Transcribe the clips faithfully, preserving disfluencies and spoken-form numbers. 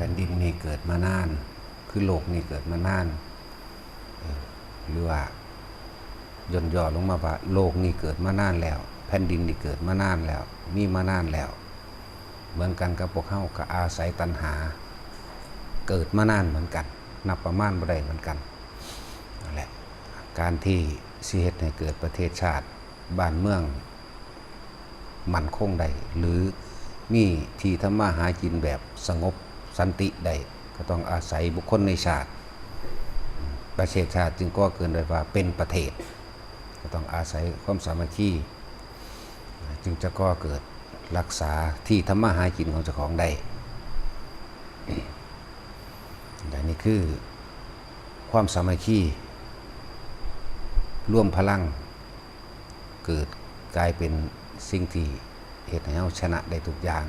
ผ่นดินนี่เกิดมานาน คือโลกนี่เกิดมานาน เออ หรือว่าย่นย่อลงมาว่าโลกนี่เกิดมานานแล้ว แผ่นดินนี่เกิดมานานแล้ว มีมานานแล้ว เหมือนกันกับพวกเฮาก็อาศัยตัณหา เกิดมานานเหมือนกัน นับประมาณบ่ได้เหมือนกัน นั่นแหละ การที่สิเฮ็ดให้เกิดประเทศชาติบ้านเมืองมั่นคงได้ หรือมีที่ทำมาหากินแบบสงบสันติได้ ก็ต้องอาศัยบุคคลในชาติ ประเทศชาติจึงก่อเกิดได้ว่าเป็นประเทศ ก็ต้องอาศัยความสามัคคี จึงจะก่อเกิดรักษาที่ทำมาหากินของเจ้าของได้ และนี่คือความสามัคคี รวมพลัง เกิดกลายเป็นสิ่งที่เฮ็ดให้เฮาชนะได้ทุกอย่าง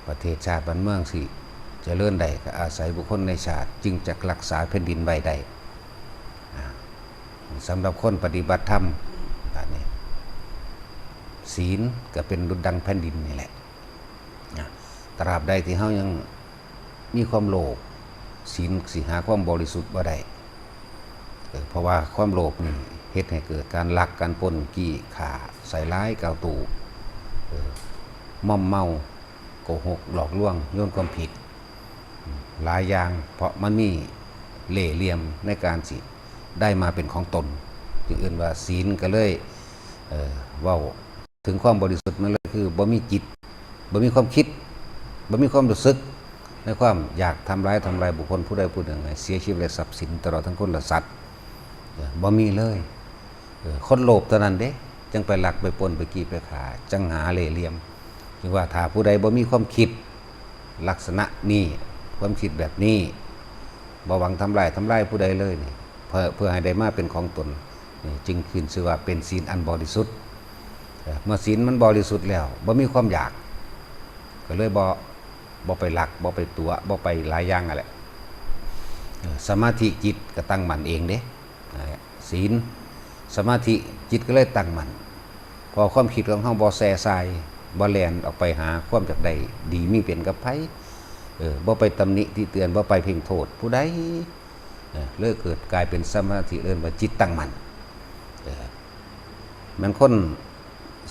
ประเทศชาติบ้านเมืองสิเจริญได้ก็อาศัยบุคคลในชาติจึงจะรักษาแผ่นดินไว้ได้ อ่า สำหรับคนปฏิบัติธรรม อันนี้ ศีลก็เป็นดุจดังแผ่นดินนี่แหละ นะ ตราบใดที่เฮายังมีความโลภ ศีลสิหาความบริสุทธิ์บ่ได้ เออ เพราะว่าความโลภนี่เฮ็ดให้เกิดการลัก การปล้น จี้ ฆ่า ใส่ร้าย กล่าวตู่ เออ มอมเมา โกหก หลอกลวง โยนความผิด หลายอย่าง เพราะมันมีเล่ห์เหลี่ยมในการสิได้มาเป็นของตน จึงเอิ้นว่าศีล ก็เลย เอ่อ เว้าถึงความบริสุทธิ์มันเลยคือบ่มีจิต บ่มีความคิด บ่มีความรู้สึก ในความอยากทำร้าย ทำลายบุคคลผู้ใดผู้หนึ่งให้เสียชีวิตและทรัพย์สิน ตลอดทั้งคนและสัตว์ เออ บ่มีเลย เออ คนโลภเท่านั้นเด้ จังไปลัก ไปปล้น ไปจี้ ไปฆ่า จังหาเล่ห์เหลี่ยม จึงว่าถ้าผู้ใดบ่มีความคิดลักษณะนี้ ความคิดแบบนี้ บ่หวังทำร้าย ทำลายผู้ใดเลยนี่ เพื่อ เพื่อให้ได้มาเป็นของตน นี่จึงขึ้นชื่อว่าเป็นศีลอันบริสุทธิ์ เออ เมื่อศีลมันบริสุทธิ์แล้ว บ่มีความอยาก ก็เลยบ่ บ่ไปลัก บ่ไปตั๋ว บ่ไปหลายอย่างนั่นแหละ เออ สมาธิจิตก็ตั้งมั่นเองเด้ นั่นแหละ ศีล สมาธิ จิตก็เลยตั้งมั่น เพราะความคิดของเฮาบ่แส่ส่าย บ่แล่นออกไปหาความอยากได้ดีมีเป็นกับไผ เออ บ่ไปตำหนิติเตียน บ่ไปเพ่งโทษผู้ใด เออ เลยเกิดกลายเป็นสมาธิ เอิ้นว่าจิตตั้งมั่น เออ แม่นคน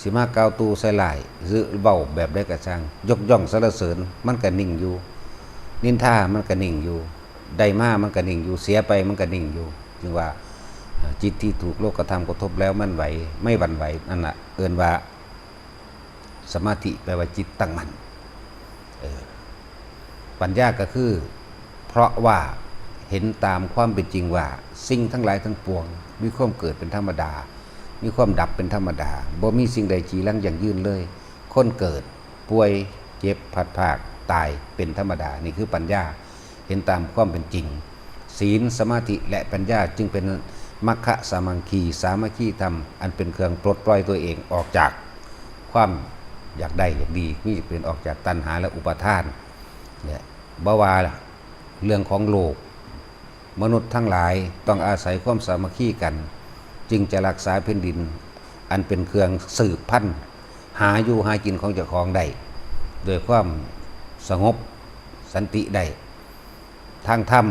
สิมากล่าวตู่ใส่ร้าย หรือเว้าแบบใดก็ช่าง ยกย่องสรรเสริญ มันก็นิ่งอยู่ นินทา มันก็นิ่งอยู่ ได้มา มันก็นิ่งอยู่ เสียไป มันก็นิ่งอยู่ จึงว่า อ่า จิตที่ถูกโลกธรรมกระทบแล้วมันไหว ไม่หวั่นไหว นั่นน่ะ เอิ้นว่า สมาธิ แปลว่าจิตตั้งมั่น เออ ปัญญาก็คือ เพราะว่าเห็นตามความเป็นจริงว่าสิ่งทั้งหลายทั้งปวง มีความเกิดเป็นธรรมดา มีความดับเป็นธรรมดา บ่มีสิ่งใดจีรังยั่งยืนเลย คนเกิด ป่วย เจ็บ พลัดพราก ตาย เป็นธรรมดา นี่คือปัญญา เห็นตามความเป็นจริง ศีล สมาธิ และปัญญาจึงเป็นมัคคะสามังคี สามัคคีธรรม อันเป็นเครื่องปลดปล่อยตัวเองออกจากความอยากได้อยากดี มีเป็นออกจากตัณหาและอุปาทาน และบ่ว่าเรื่องของโลก มนุษย์ทั้งหลายต้องอาศัยความสามัคคีกัน จึงจะรักษาแผ่นดิน อันเป็นเครื่องสืบพันธุ์ หาอยู่หากินของเจ้าของได้ โดยความสงบสันติได้ ทางธรรม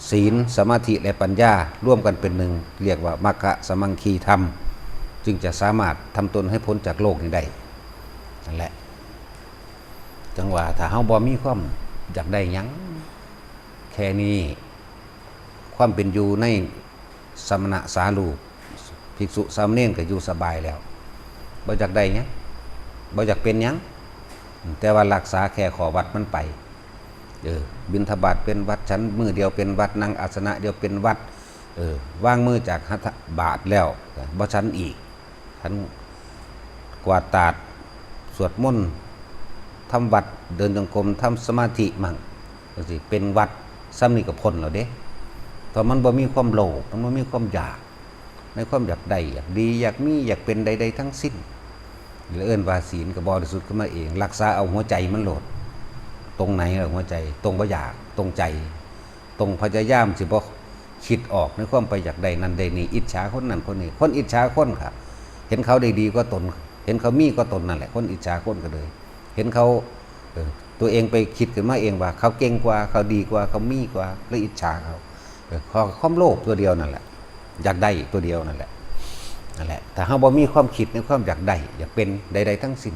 ศีล สมาธิ และปัญญา ร่วมกันเป็นหนึ่ง เรียกว่ามัคคะสามังคีธรรม จึงจะสามารถทำตนให้พ้นจากโลกนี้ได้ นั่นแหละ จังว่าถ้าเฮาบ่มีความอยากได้หยัง แค่นี้ ความเป็นอยู่ในสมณะสาลูก ภิกษุสามเณรก็อยู่สบายแล้ว บ่อยากได้หยัง บ่อยากเป็นหยัง แต่ว่ารักษาแค่ข้อวัดมันไป เออ บิณฑบาตเป็นวัด ฉันมื้อเดียวเป็นวัด นั่งอาสนะเดียวเป็นวัด เออ วางมือจากหัตถบาตรแล้ว บ่ฉันอีก ฉันกวาดตาด สวดมนต์ ทำวัด เดินจงกรม ทำสมาธิมั่ง จังซี้ เป็นวัด ส่ำนี้ก็พ้นแล้วเด้ เพราะมันบ่มีความโลภ มันบ่มีความอยาก ในความอยากได้ อยากดี อยากมี อยากเป็นใดๆ ทั้งสิ้น เอิ้นว่าศีลก็บริสุทธิ์ขึ้นมาเอง รักษาเอาหัวใจมันโลด ตรงไหนล่ะหัวใจ ตรงบ่อยาก ตรงใจ ตรงพยายามสิบ่คิดออกในความไปอยากได้นั่นได้นี่ อิจฉาคนนั้นคนนี้ คนอิจฉาคนค่ะ เห็นเขาได้ดีกว่าตน เห็นเขามีกว่าตนนั่นแหละ คนอิจฉาคนก็เลย เห็นเขา เอ่อ ตัวเองไปคิดขึ้นมาเองว่าเขาเก่งกว่า เขาดีกว่า เขามีกว่า เลยอิจฉาเขา เออ ความโลภตัวเดียวนั่นแหละ อยากได้ตัวเดียวนั่นแหละ นั่นแหละ ถ้าเฮาบ่มีความคิดในความอยากได้ อยากเป็นใดๆทั้งสิ้น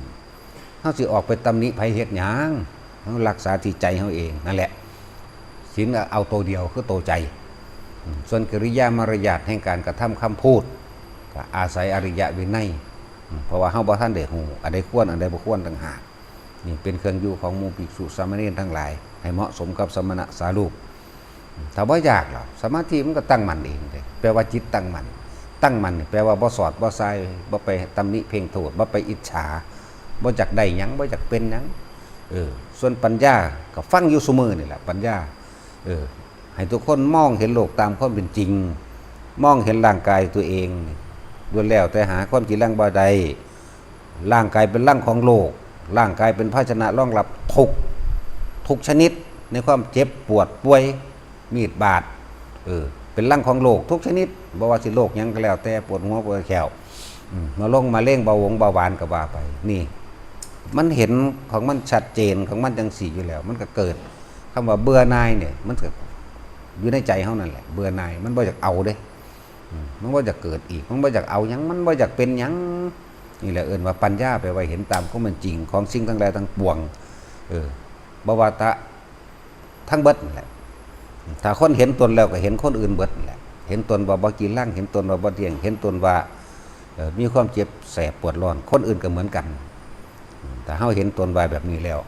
เฮาสิออกไปตำหนิไผเฮ็ดหยัง เฮารักษาที่ใจเฮาเองนั่นแหละ ศีลเอาตัวเดียวคือตัวใจ อืม ส่วนกิริยามารยาทแห่งการกระทำคำพูด ก็อาศัยอริยวินัย อืม เพราะว่าเฮาบ่ทันได้ฮู้ อันใดควร อันใดบ่ควรต่างหาก นี่เป็นเครื่องอยู่ของหมู่ภิกษุสามเณรทั้งหลาย ให้เหมาะสมกับสมณสารูป อืม ถ้าบ่อยากหรอก สมาธิมันก็ตั้งมั่นเองเด้ แปลว่าจิตตั้งมั่น ตั้งมั่นนี่แปลว่าบ่สอดบ่สาย บ่ไปตำหนิเพ่งโทษ บ่ไปอิจฉา บ่อยากได้หยัง บ่อยากเป็นหยัง เออ ส่วนปัญญาก็ฟังอยู่ซุมื้อนี่แหละ ปัญญา เออ ให้ทุกคนมองเห็นโลกตามความเป็นจริง มองเห็นร่างกายตัวเอง ล้วนแล้วแต่หาความจีรังบ่ได้ ร่างกายเป็นรังของโรค ร่างกายเป็นภาชนะรองรับทุกข์ ทุกชนิด ในความเจ็บปวดป่วย มีดบาด เออ เป็นรังของโรคทุกชนิด บ่ว่าสิโรคหยังก็แล้วแต่ ปวดหัวปวดแข้ว อืม มะเร็ง มะเร็ง เบาหวงเบาหวานก็ว่าไป นี่ มันเห็นของมันชัดเจนของมันจังสี่อยู่แล้ว มันก็เกิด คำว่าเบื่อหน่ายเนี่ย มันก็อยู่ในใจเฮานั่นแหละ เบื่อหน่าย มันบ่อยากเอาเด้ อืม มันบ่อยากเกิดอีก มันบ่อยากเอาหยัง มันบ่อยากเป็นหยัง นี่แหละเอิ้นว่าปัญญา แปลว่าเห็นตามความเป็นจริงของสิ่งทั้งหลายทั้งปวง เออ บ่ว่าแต่ทั้งเบิดนั่นแหละ ถ้าคนเห็นตนแล้วก็เห็นคนอื่นเบิดนั่นแหละ เห็นตนว่าบ่จีรัง เห็นตนว่าบ่เที่ยง เห็นตนว่า เอ่อ มีความเจ็บแสบปวดร้อน คนอื่นก็เหมือนกัน อืม ถ้าเฮาเห็นตนว่าแบบนี้แล้ว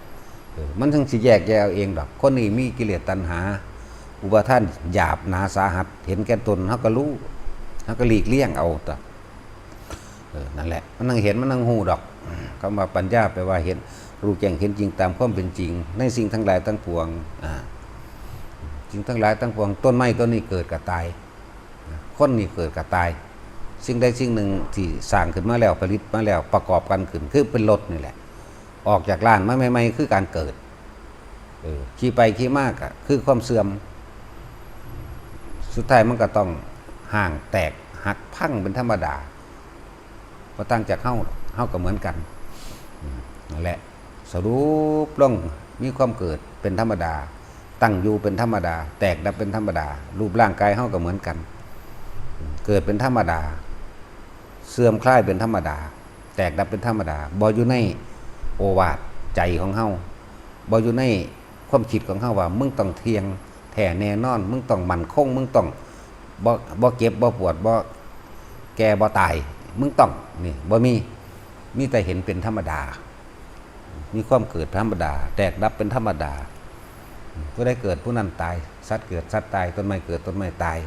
เออ มันถึงสิแยกแยะเอาเองดอก คนนี้มีกิเลสตัณหา อุปาทานหยาบหนาสาหัส เห็นแก่ตน เฮาก็รู้ เฮาก็หลีกเลี่ยงเอาตั๊ว เออ นั่นแหละ มันนั่งเห็น มันนั่งฮู้ดอก อืม คำว่าปัญญาแปลว่าเห็น รู้แจ้งเห็นจริงตามความเป็นจริง ในสิ่งทั้งหลายทั้งปวง อ่า สิ่งทั้งหลายทั้งปวง ต้นไม้ต้นนี้เกิดก็ตาย คนนี่เกิดก็ตาย สิ่งใดสิ่งหนึ่งที่สร้างขึ้นมาแล้ว ผลิตมาแล้ว ประกอบกันขึ้น คือเป็นรถนี่แหละ ออกจากร้านมาใหม่ๆ คือการเกิด เออ ขี่ไปขี่มาก็คือความเสื่อม สุดท้ายมันก็ต้องฮ้างแตกหักพังเป็นธรรมดา บ่ต่างจากเฮา เฮาก็เหมือนกัน อืม นั่นแหละ สรุปลง มีความเกิดเป็นธรรมดา ตั้งอยู่เป็นธรรมดา แตกดับเป็นธรรมดา รูปร่างกายเฮาก็เหมือนกัน เกิดเป็นธรรมดา เสื่อมคลายเป็นธรรมดา แตกดับเป็นธรรมดา บ่อยู่ในโอวาทใจของเฮา บ่อยู่ในความคิดของเฮาว่า มึงต้องเที่ยงแท้แน่นอน มึงต้องมั่นคง มึงต้องบ่ บ่เจ็บ บ่ปวด บ่แก่ บ่ตาย มึงต้อง นี่ บ่มี มีแต่เห็นเป็นธรรมดา มีความเกิดธรรมดา แตกดับเป็นธรรมดา ผู้ใดเกิดผู้นั้นตาย สัตว์เกิดสัตว์ตาย ต้นไม้เกิดต้นไม้ตาย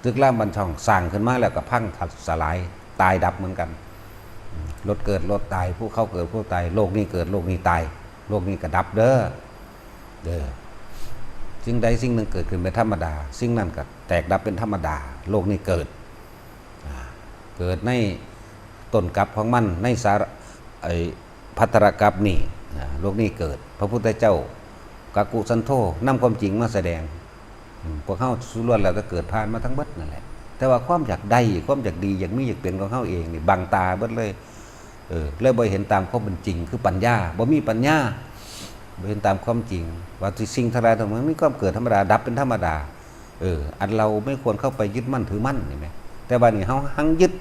ตึกรามบ้านช่องสร้างขึ้นมาแล้วก็พังสลาย ตายดับเหมือนกัน รถเกิดรถตาย ภูเขาเกิดภูตาย โลกนี้เกิดโลกนี้ตาย โลกนี้ก็ดับเด้อ เด้อ สิ่งใดสิ่งหนึ่งเกิดขึ้นเป็นธรรมดา สิ่งนั้นก็แตกดับเป็นธรรมดา โลกนี้เกิด อ่า เกิดในต้นกัปของมัน ในสาระ ไอ้ภัทรกัปนี่ อ่า โลกนี้เกิด พระพุทธเจ้า กักกุสันโธ นำความจริงมาแสดง อืม พวกเฮาส่วนล้วนแล้วก็เกิดผ่านมาทั้งเบิดนั่นแหละ แต่ว่าความอยากได้ ความอยากดี อยากมี อยากเป็นของเฮาเองนี่บังตาเบิดเลย เออ เลยบ่เห็นตามความเป็นจริง คือปัญญา บ่มีปัญญา บ่เห็นตามความจริง ว่าสิ่งทั้งหลายทั้งมวลมีความเกิดธรรมดา ดับเป็นธรรมดา เออ อันเราไม่ควรเข้าไปยึดมั่นถือมั่น เห็นไหม แต่บัดนี้เฮาหังยึด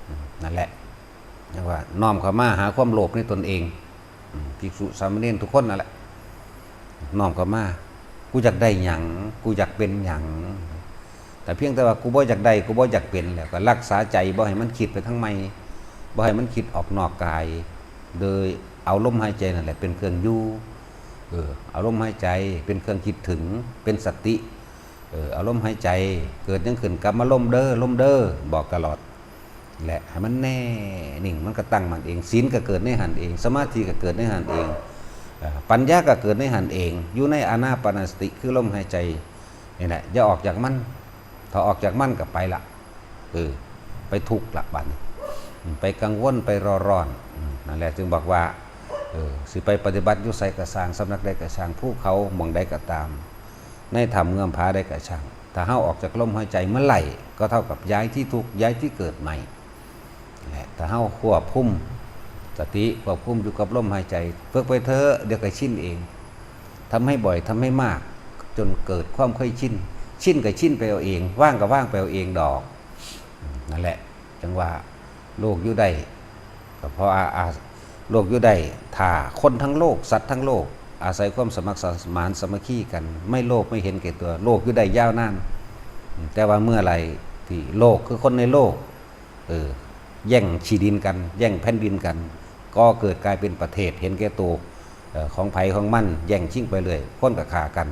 อืม นั่นแหละ เรียกว่าน้อมเข้ามาหาความโลภในตนเอง อืม ภิกษุสามเณรทุกคนนั่นแหละ น้อมเข้ามา กูอยากได้หยัง กูอยากเป็นหยัง แต่เพียงแต่ว่ากูบ่อยากได้ กูบ่อยากเป็น แล้วก็รักษาใจบ่ให้มันคิดไปทางใหม่ บ่ให้มันคิดออกนอกกาย โดยเอาลมหายใจนั่นแหละเป็นเครื่องอยู่ เออ เอาลมหายใจเป็นเครื่องคิดถึง เป็นสติ เออ เอาลมหายใจ เกิดหยังขึ้นกลับมาลมเด้อ ลมเด้อ บอกตลอด และให้มันแน่นิ่ง มันก็ตั้งมั่นเอง ศีลก็เกิดในหั้นเอง สมาธิก็เกิดในหั้นเอง เอ่อ ปัญญาก็เกิดในหั้นเอง อยู่ในอานาปานสติ คือลมหายใจนี่แหละ อย่าออกจากมัน ถ้าออกจากมันก็ไปละ เออ ไปทุกข์ละบัดนี้ อืม ไปกังวล ไปเร่อร้อน อืม นั่นแหละจึงบอกว่า เออ สิไปปฏิบัติอยู่ไสก็ซ่าง สำนักใดก็ซ่าง ภูเขาหม่องใดก็ตาม ในถ้ำเงื้อมผาใดก็ซ่าง ถ้าเฮาออกจากลมหายใจเมื่อไหร่ ก็เท่ากับย้ายที่ทุกข์ ย้ายที่เกิดใหม่ และถ้าเฮาควบคุมส สติควบคุมอยู่กับลมหายใจ ฝึกไปเถอะ เดี๋ยวก็ชินเอง ทำให้บ่อย ทำให้มาก จนเกิดความเคยชิน ชินก็ชินไปเอาเอง ว่างก็ว่างไปเอาเองดอก นั่นแหละ จังว่าโลกอยู่ได้ ก็เพราะอาอาโลกอยู่ได้ ถ้าคนทั้งโลก สัตว์ทั้งโลก อาศัยความสมัครสมานสามัคคีกัน ไม่โลภไม่เห็นแก่ตัว โลกอยู่ได้ยาวนาน แต่ว่าเมื่อไหร่ที่โลกคือคนในโลก เออ แย่งที่ดินกัน แย่งแผ่นดินกัน ก็เกิดกลายเป็นประเทศเห็นแก่ตัว เอ่อ ของไผของมัน แย่งชิงไปเรื่อย คนก็ฆ่ากัน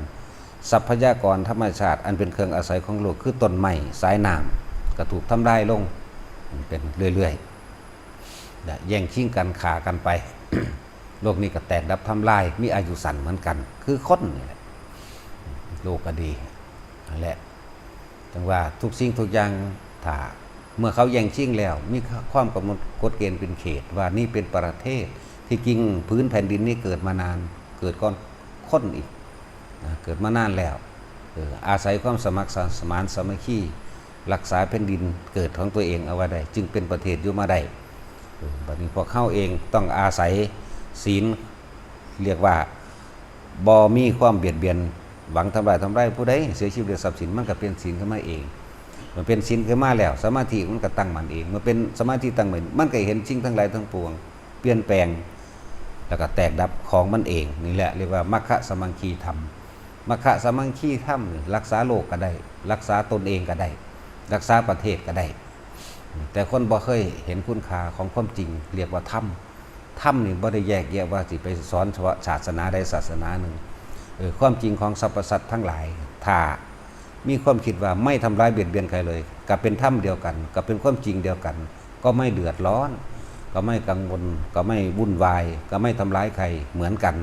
ทรัพยากรธรรมชาติอันเป็นเครื่องอาศัยของโลก คือต้นไม้ สายน้ำ ก็ถูกทำลายลงเป็นเรื่อยๆ และแย่งชิงกัน ฆ่ากันไป โลกนี้ก็แตกดับทำลาย มีอายุสั้นเหมือนกัน คือคนนี่แหละ โลกก็ดี นั่นแหละ จังว่าทุกสิ่งทุกอย่าง ถ้าเมื่อเขาแย่งชิงแล้ว มีความกำหนดกฎเกณฑ์เป็นเขต ว่านี่เป็นประเทศ ที่จริงผืนแผ่นดินนี้เกิดมานาน เกิดก่อนคนอีกนะ เกิดมานานแล้ว เออ อาศัยความสมัครสมานสามัคคี รักษาแผ่นดินเกิดของตัวเองเอาไว้ได้ จึงเป็นประเทศอยู่มาได้ เออ บัดนี้พวกเขาเองต้องอาศัยศีล เรียกว่าบ่มีความเบียดเบียน หวังทำลายทำลายผู้ใด เสียชีวิตและทรัพย์สิน มันก็เป็นศีลขึ้นมาเอง มันเป็นศีลขึ้นมาแล้ว สมาธิมันก็ตั้งมั่นเอง มันเป็นสมาธิตั้งมั่น มันก็เห็นสิ่งทั้งหลายทั้งปวง เปลี่ยนแปลง แล้วก็แตกดับของมันเอง นี่แหละเรียกว่ามัคคะสามัคคีธรรม มัคคะสามัคคีธรรมนี่รักษาโลกก็ได้ รักษาตนเองก็ได้ รักษาประเทศก็ได้ แต่คนบ่เคยเห็นคุณค่าของความจริง เรียกว่าธรรม ธรรมนี่บ่ได้แยกแยะว่าสิไปสอนศาสนาใดศาสนาหนึ่ง เออ ความจริงของสรรพสัตว์ทั้งหลาย ถ้ามีความคิดว่าไม่ทำร้ายเบียดเบียนใครเลย ก็เป็นธรรมเดียวกัน ก็เป็นความจริงเดียวกัน ก็ไม่เดือดร้อน ก็ไม่กังวล ก็ไม่วุ่นวาย ก็ไม่ทำร้ายใคร เหมือนกัน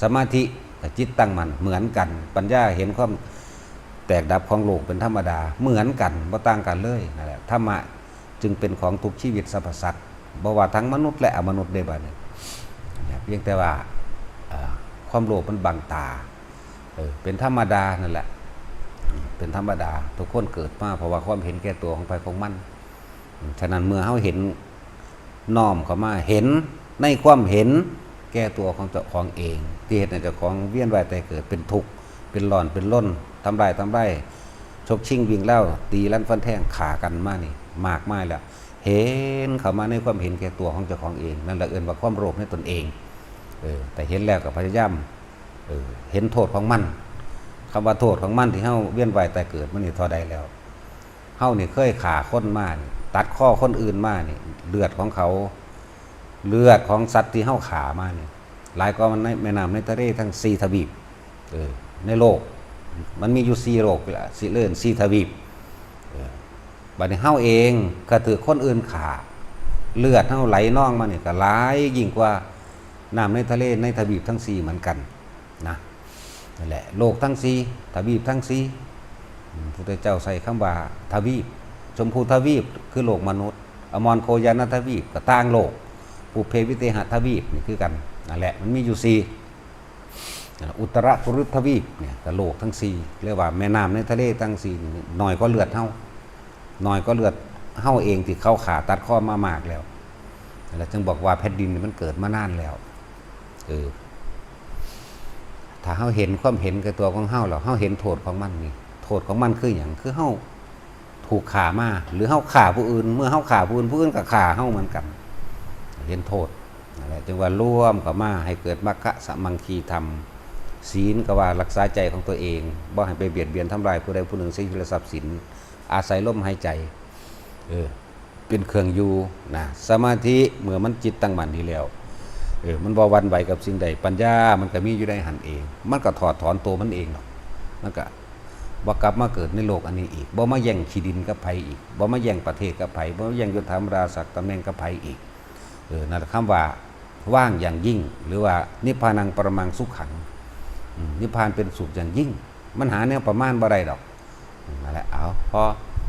สมาธิกับจิตตั้งมั่นเหมือนกัน ปัญญาเห็นความแตกดับของโลกเป็นธรรมดา เหมือนกัน บ่ต่างกันเลย นั่นแหละ ธรรมะจึงเป็นของทุกชีวิตสรรพสัตว์ บ่ว่าทั้งมนุษย์และอมนุษย์ได้บัดนี้ เพียงแต่ว่า เอ่อ ความโลภมันบังตา เออ เป็นธรรมดานั่นแหละ เป็นธรรมดา ทุกคนเกิดมาเพราะว่าความเห็นแก่ตัวของไผของมัน ฉะนั้นเมื่อเฮาเห็น น้อมเข้ามาเห็นในความเห็นแก่ตัวของเจ้าของเอง ที่เฮ็ดให้เจ้าของเวียนว่ายตายเกิด เป็นทุกข์ เป็นร้อน เป็นรน ทำร้าย ทำลาย ฉกชิงวิ่งราว ตีรันฟันแทง ฆ่ากันมานี่ มากมายแล้ว เห็นเข้ามาในความเห็นแก่ตัวของเจ้าของเอง นั่นแหละเอิ้นว่าความโลภในตนเอง เออ แต่เห็นแล้วก็พยายาม เออ เห็นโทษของมัน คำว่าโทษของมันที่เฮาเวียนว่ายตายเกิดมานี่เท่าใดแล้ว เฮานี่เคยฆ่าคนมานี่ ตัดคอคนอื่นมานี่ เลือดของเขา เลือดของสัตว์ที่เฮาฆ่ามานี่ หลายกว่ามันในแม่น้ำในทะเลทั้งสี่ทวีป เออ ในโลก มันมีอยู่สี่โลกนี่ล่ะ สี่ เอิ้นสี่ทวีป เออ บัดนี้เฮาเองก็ถืกคนอื่นฆ่า เลือดเฮาไหลนองมานี่ก็หลายยิ่งกว่าน้ำในทะเลในทวีปทั้งสี่เหมือนกันนะ นั่นแหละ โลกทั้งสี่ ทวีปทั้งสี่ อืม พุทธเจ้าใช้คำว่าทวีป ชมพูทวีปคือโลกมนุษย์ อมรโคยานทวีปก็ต่างโลก ปุพเพวิเทหทวีปนี่คือกัน นั่นแหละ มันมีอยู่สี่ อุตรกุรุทวีปเนี่ยก็โลกทั้งสี่ เรียกว่าแม่น้ำในทะเลทั้งสี่นี่น้อยกว่าเลือดเฮา น้อยกว่าเลือดเฮาเองที่เขาฆ่าตัดคอมามากแล้ว แล้วจึงบอกว่าแผ่นดินนี่มันเกิดมานานแล้ว เออ ถ้าเฮาเห็นความเห็นแก่ตัวของเฮาแล้ว เฮาเห็นโทษของมันนี่ โทษของมันคือหยัง คือเฮาถูกฆ่ามา หรือเฮาฆ่าผู้อื่น เมื่อเฮาฆ่าผู้อื่น ผู้อื่นก็ฆ่าเฮาเหมือนกัน เห็นโทษ นั่นแหละ จึงว่ารวมเข้ามาให้เกิดมัคคะสามัคคีธรรม ศีลก็ว่ารักษาใจของตัวเอง บ่ให้ไปเบียดเบียนทำลายผู้ใดผู้หนึ่ง เสียชีวิตและทรัพย์สิน อาศัยลมหายใจ เออ เป็นเครื่องอยู่นะ สมาธิเมื่อมันจิตตั้งมั่นดีแล้ว เออ มันบ่หวั่นไหวกับสิ่งใด ปัญญามันก็มีอยู่ในหั้นเอง มันก็ถอดถอนตัวมันเองดอก มันก็บ่กลับมาเกิดในโลกอันนี้อีก บ่มาแย่งที่ดินกับไผอีก บ่มาแย่งประเทศกับไผ บ่มาแย่งยศถาบรรดาศักดิ์ตำแหน่งกับไผอีก เออ นั่นแหละคำว่าว่างอย่างยิ่ง หรือว่านิพพานังปรมังสุขัง อืม นิพพานเป็นสุขอย่างยิ่ง มันหาแนวประมาณบ่ได้ดอก อืม นั่นแหละ เอา พอ